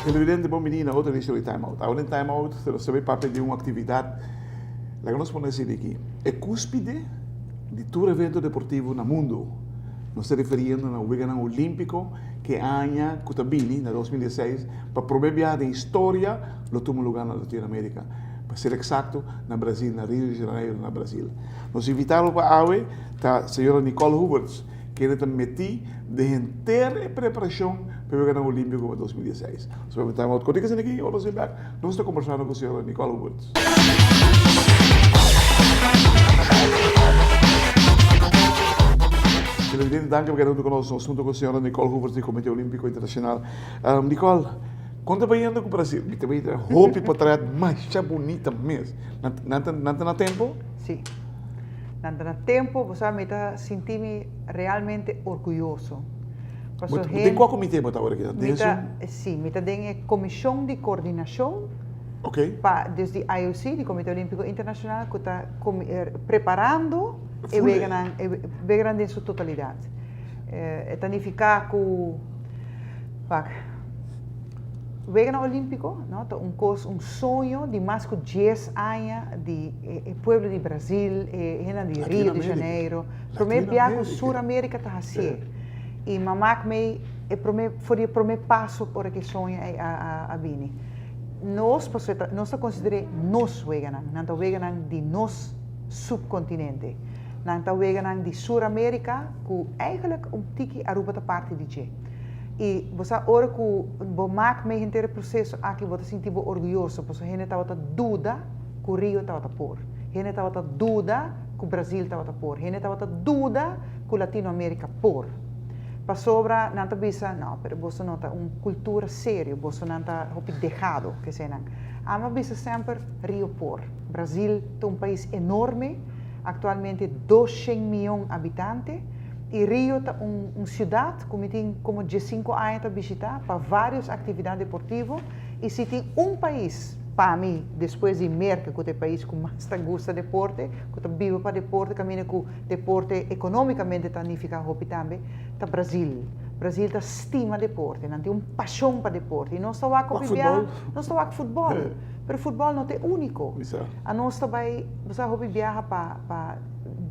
Televidente bon bini na otro edicion di Time Out. Awe den Time Out nos ta bay papia di un actividad, laga nos pone así di aki, e cúspide di tur evento deportivo na mundo. Nos ta referiendo na Weganan Olímpiko ku e aña ku ta bini, na 2016, pa promé biaha den historia lo tuma lugá na Latinoamérika, pa ser eksakto na Brasil, na Rio de Janeiro na Brasil. Nos invitado pa awe ta señora Nicole Hoevertsz, kende ta metí den henter e preparashon pa e Weganan Olímpiko pa 2016. Nos ta bai un kòrtiko esaki i ora nos bin bèk nos ta kombersando ku señora Nicole Hoevertsz. Televidente, danki pa keda huntu ku nos. Nos huntu ku señora Nicole Hoevertsz di Komite Olímpiko Internashonal. Nicole, kon ta bayendo ku Brasil? Mi ta bay hopi potret masha bunita mes. Nan ta nan ta na tempo? Si. Nan ta na tempo, bo sa mi ta sinti mi realmente orguyoso. Paso hen. Den kua komite bo ta awor aki? Mi ta, si, mi ta den e komishon di kordinashon. Ok. Pa, dus di IOC, di Komite Olímpiko Internashonal, ku ta preparando e weganan, e weganan den su totalidat. E ta nifiká ku, wak, weganan olímpiko, no, ta un kos, un soño di mas ku dies aña di e pueblo di Brasil, e hendenan di Rio de Janeiro. Promé bia ku Sur Amérika ta hasié. I mama mei e promé, for di e promé paso ora ku e soño ei a bini. Nos, pasobra ta, nos ta konsider'é nos weganan. Nan ta weganan di nos subkontinente. Nan ta weganan di Sur Amerika ku eigenlijk un tiki Aruba ta parti di dje. I bo sa ora ku bo mak mee henter e proseso aki bo ta sinti bo orguyoso pasobra hende tabata duda ku Rio tabata por. Hende tabata duda ku Brazil tabata por. Hende tabata duda ku Latino Amerika por. Pasobra nan ta bisa, no, pero boso no ta un kultura serio, bosonan ta hopi dehado, kesenan. Ami a bisa semper, Rio por. Brazil ta un pais enorme, aktualmente doshen mion habitante, i Rio ta un un siudat ku mi tin komo diesinku aña ta bishitá pa vários aktividat deportivo, i si tin un pais pa mi despues di Merka ku ta e pais ku mas ta gusta deporte, ku ta biba pa deporte, kaminda ku Deporte economicamente ta nifica hopi tambe, ta Brazil. Brazil ta stima deporte, nan tin un pasion pa deporte y nos ta wak hopi biaha, nos ta wak futbol, pero futbol no ta e unico. Anos ta bay, bo sa hopi biaha pa pa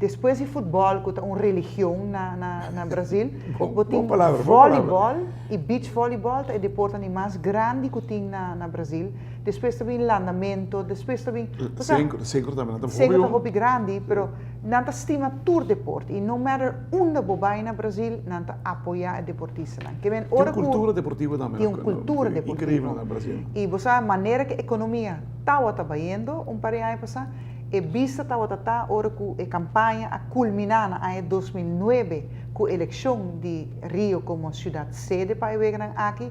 despues di futbol cu ta un religion na na na Brazil, bo tin volleyball y beach volleyball ta e deportenan di mas grandi cu tin na na Brazil. Despues ta bin landamento, despues ta bin, bo sa, Sencro tambe, nan ta hopi. Sencro ta hopi grandi, pero Nan ta stima tur deporte y no matter unda bo bay na Brasil nan ta apoya e deportistanan. Ke men ora Tin un cultura deportivo tambe. Tin un cultura deportivo. Increíble na Brasil. Y bo sa manera ke economia tawata bayendo un par di aña pasa, e bista tawata ta ora cu e campaña a culmina na aña 2009 cu eleccion di Rio como ciudad sede pa e weganan aki,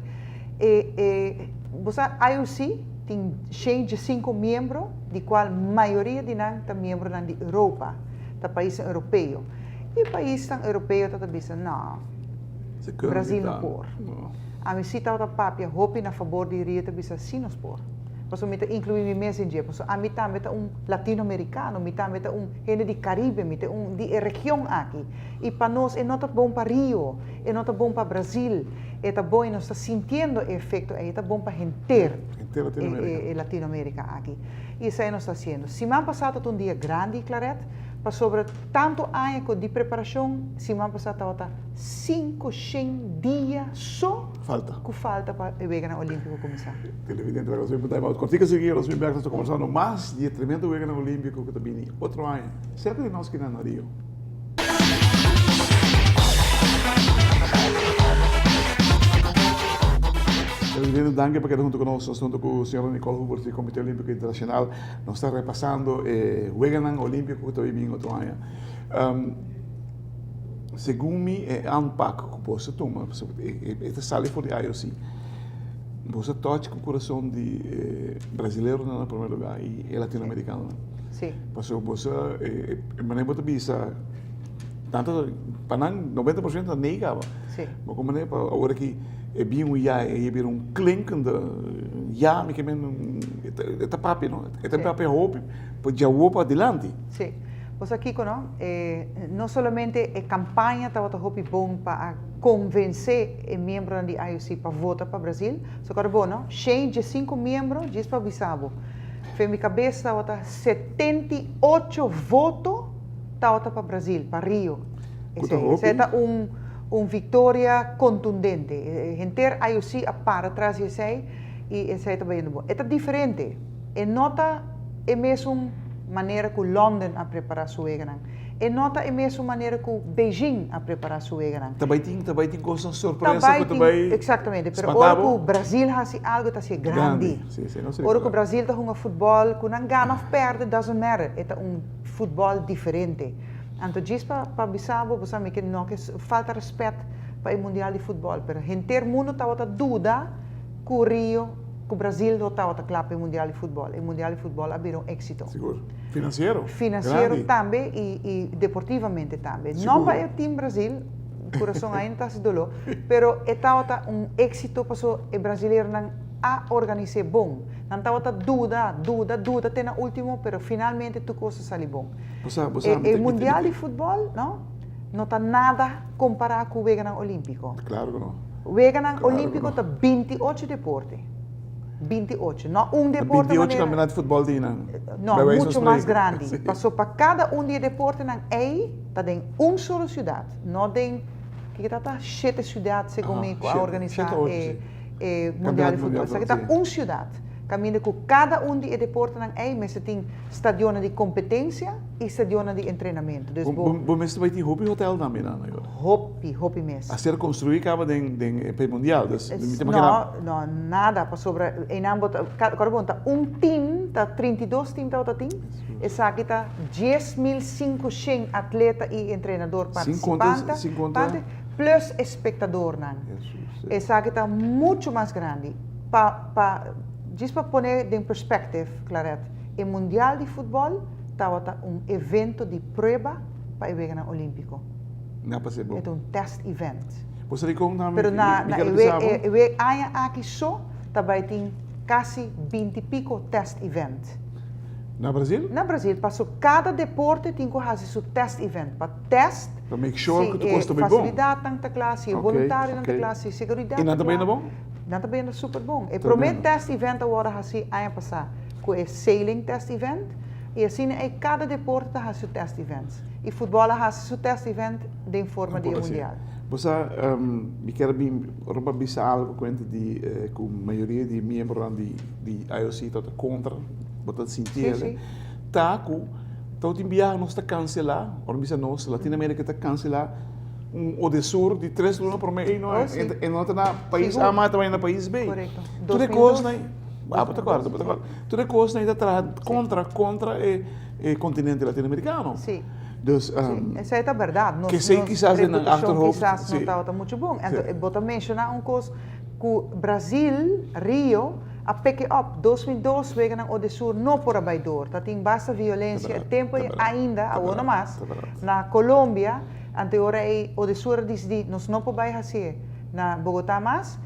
e e bo sa IOC tin 105 miembro, di cual mayoria di nan ta miembronan di Europa, ta paisnan europeo. Y paisnan europeo ta ta bisa, no, Brasil no por. Ami si tabata papia hopi na fabor di Rio ta bisa, si nos por. Pasobra mi ta inclui mi mes den dje, pasobra ami tambe ta un latinoamericano, mi tambe ta un hende di Caribe, mi ta un di e region aki. Y pa nos e no ta bon pa Rio, e no ta bon pa Brasil, e ta bon y nos ta sintiendo e efecto ey, e ta bon pa henter. Henter e Latinoamerica aki. Y esey nos ta haciendo. Siman pasa ta un dia grandi, Claret, pasobra tanto aña cu di preparacion, siman pasa tabata 500 dia so Falta. cu falta pa e Weganan Olimpico cuminsa. Televidente, nos bin pa time out cortico sigui, nos bin bek, nos ta conversando mas di e tremendo Weganan Olimpico cu ta bini otro aña cerca di nos kinan na Rio. Televidente, danki pa keda huntu ku nos. Nos ta huntu ku señora Nicole Hoevertsz di Komite Olímpiko Internashonal. Nos ta repasando e weganan olímpiko ku ta bai bin otro aña. Segun mi e aanpak ku boso tuma, e ta sali for di IOC. Boso touch ku kurason di e brasileronan na prome lugar i e latinoamerikanonan. Sí. Pasobra boso, e manera bo ta bisa. Nan ta, pa nan 90% ta nee kaba. Si. Ma como ne pa awor aki e bin un ya e bira un klinkende ya mi ke men e ta papia no, e ta papia hopi pa djawo pa dilanti. Si. Bo sa kiko no, e no solamente e campaña tabata hopi bon pa a convence e miembronan di IOC pa vota pa Brasil, so kòrda bo no, shen djesinku miembro djis pa bisa bo, fe mi kabes tabata 78 voto tabata pa Brasil, pa Rio. Esei, esei ta un un victoria contundente. Henter IOC a para tras di esei y esei ta bayendo bon. E ta diferente. E no ta e mesun manera cu London a prepara su weganan. E no ta e mesun manera cu Beijing a prepara su weganan. Ta bay tin, ta bay tin cosnan sorpresa cu ta bay Exactamente, pero ora cu Brasil haci algo ta haci grandi. Grandi, si, si, no Ora cu Brasil ta hunga futbol, cu nan gana of perde, doesn't matter. E ta un futbol diferente. Anto djis pa pa bisa bo, bo sa mi ke no ke falta respet pa e mundial di futbol, pero henter mundo tabata duda cu Rio, cu Brasil lo tabata cla pa e mundial di futbol. E mundial di futbol a bira un exito. Sigur. Financiero. Financiero Grandi. tambe y y deportivamente tambe. Sigur. No pa e team Brasil, curason ainda ta haci dolo, pero e tabata un exito paso e brasileronan a organise bon. Nan tabata duda, duda, duda te na ultimo, pero finalmente tur cos a sali bon. Bo sa, bo sa, E, mi e ta, mi ta, mundial mi di ta. futbol, no, no ta nada compará cu Weganan Olímpico. Claro cu no. Weganan Claro cu Olímpico no. ta 28 deporte. 28. No un Ta deporte 28 manera. campeonato di futbol tin nan. No, Bij wijze van mucho mas spreken. grandi. Sí. Paso pa cada un di e deportenan ey ta den un solo ciudad, no den, kiko ta ta? Shete ciudad segun Aha, mi cu a shete, organisa shete ocho, e sí. e Mundial Campeonato di Mundial Futbol. Esaki ta sí. un ciudad. Caminda cu cada un di e deportenan ey mester tin stadionnan di competencia y stadionnan di entrenamento. Dus Bo, bo. bo mester bay tin hopi hotel tambe nan ayora. Hopi, hopi mes. A ser construi caba den, den e Mundial. Dus mi ta imagina. No, no, nada, pasobra eynan bo ta, acorda bon, ta un team, ta 32 team tabata tin, esaki ta 10,500 atleta y entrenador Sin conta, participante, sin conta. plus espectadornan. Jesus. Esaki ta mucho mas grandi. Pa, pa, djis pa pone den perspective, Claret, e Mundial di Futbol tabata un evento di prueba pa e Weganan Olimpico. Na pa ser bon. E ta un test event. Bo sa dikon ta Pero na, mi na ker e bisa bo? we, e we aña aki so ta bai tin casi binti pico test event. Na Brasil? Na Brasil, paso cada deporte tin cu haci su test event pa test Pa make sure si cu tur e cos ta bai bon. facilidadnan ta cla, si e Ok, voluntarionan ta ok. cla, si e seguridad I ta nan ta cla. bayendo bon? Nan ta bayendo super bon. E prome Tremendo. test event a worde haci aña pasa cu e sailing test event y asina ey cada deporte ta haci su test events. Y futbol a haci su test event den forma di e mundial. Bo sa, mi kier bin ora pa bisa algo cuenta di cu mayoria di miembronan di di IOC ta ta contra, bo ta sinti el, ta cu ta tin biaha nos ta cancela, ora mi bisa nos, Latinoamerica ta cancela un Odesur di tres luna prome ey no e no ta na pais A ma ta bay na pais B. Tur e cosnan ey, ah bo ta corda, bo ta corda, tur e cosnan ey ta traha contra contra e e continente latinoamericano. Sí. Dus, Sí, esei ta berdad. Nos, Kesei nos kisas den nan reputacion achterhoofd, kisas no sí. tabata mucho bon. Anto, Sí. bo ta menciona un cos cu Brasil, Rio, a pick it up. 2002 weganan Odesur no por a bay door. Ta tin basta Ta violencia e berdad, tempo ta ei berdad, ainda, ta awor no berdad, mas, ta berdad. na Colombia. Anto e ora ei Odesur a dicidi nos no por bay hacié na Bogota mas.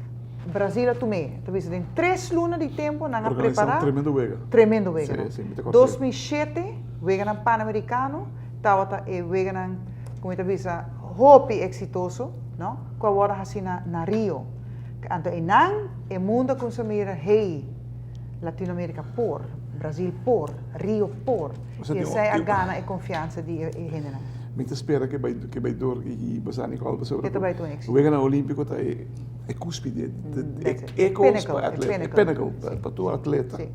Brasil a tum'é. Ta bisa den tres luna di tempo nan a Organisa un prepará tremendo wega. tremendo weganan. Sí, sí, mi ta kòrda. 2007 weganan Panamericano tabata e weganan ku mi ta bisa hopi eksitoso, no, ku a wòrdu hasi na na Rio. Anto einan e mundo a kuminsá mira, hey, Latinoamerica por, Brasil por, Rio por. Osea I tin esei a tin gana e konfiansa di e e hendenan. Mi ta spera ke bai ke bai dor i basa Nicole pasobra E ta ku bai ta un éxito. weganan olímpiko ta e e cúspide, That's it. e E cos pinnacle, pa e atleta, e pinnacle. pinnacle Sí, pa tur sí, atleta sí.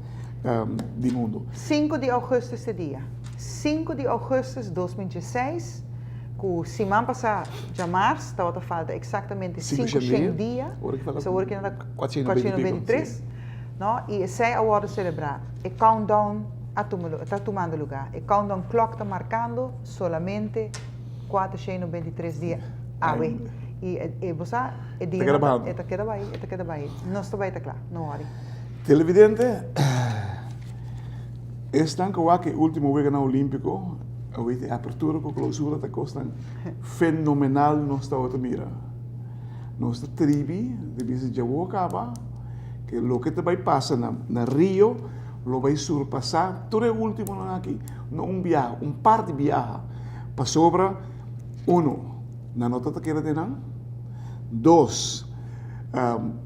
di mundo. Sinku di augustus e dia. Sinku di augustus 2016, ku siman pasá djamars tabata falta eksaktamente Sinku sinku shen shen dia, dia, ora ki falta so ora ki nan ta kuatshen i beinti pico, 423, sí. no, i esei a wòrdu selebrá. E countdown a tuma ta tumando lugá. E countdown klòk ta markando solamente 423 dia awe. I e bo sa e Ta dia keda nan ta bahando. e ta keda bai, e ta keda bai. Nos ta bai ta kla, no worry. Televidente, esnan ku wak e ultimo weganan olímpiko, Awor e apertura ku klousura ta kosnan fenomenal nos tabata mira. Nos ta tribi di bisa djawo kaba ke loke ta bai pasa na Rio lo bai surpasá tur e últimonan aki no un biaha, un par di biaha. Pasobra, uno, nan no ta keda den nan. Dos,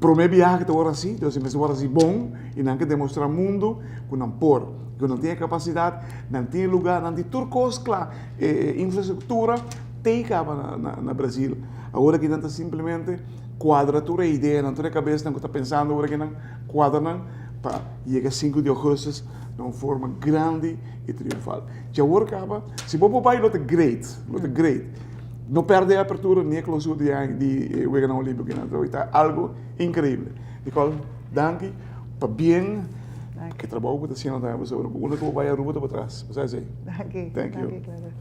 promé biaha ku ta wòrdu hasi, entonces mester wòrdu hasi bon i nan ke demostrá mundu ku nan por, ku nan tin e kapasidat, nan tin e lugá, nan tin tur kos kla, e infrastruktura tei kaba na Brasil. Awor aki nan ta simplemente kuadra tur e ideanan, tur e kabesnan ku ta pensando awor aki nan kuadra nan pa yega sinku di ougùstus na un forma grandi i triunfal. Djawor kaba, si bo por bai lo ta great, lo ta great. No perde e apertura ni e klousura di e Weganan Olímpiko nan ta ta algo inkreibel. Nicole, danki pa bien ke trabou ku ta hasiendo tambe pasobra ku unda ku bo bai Aruba ta patras. Bo sa esei. Danki. Thank you. Danki, Clever.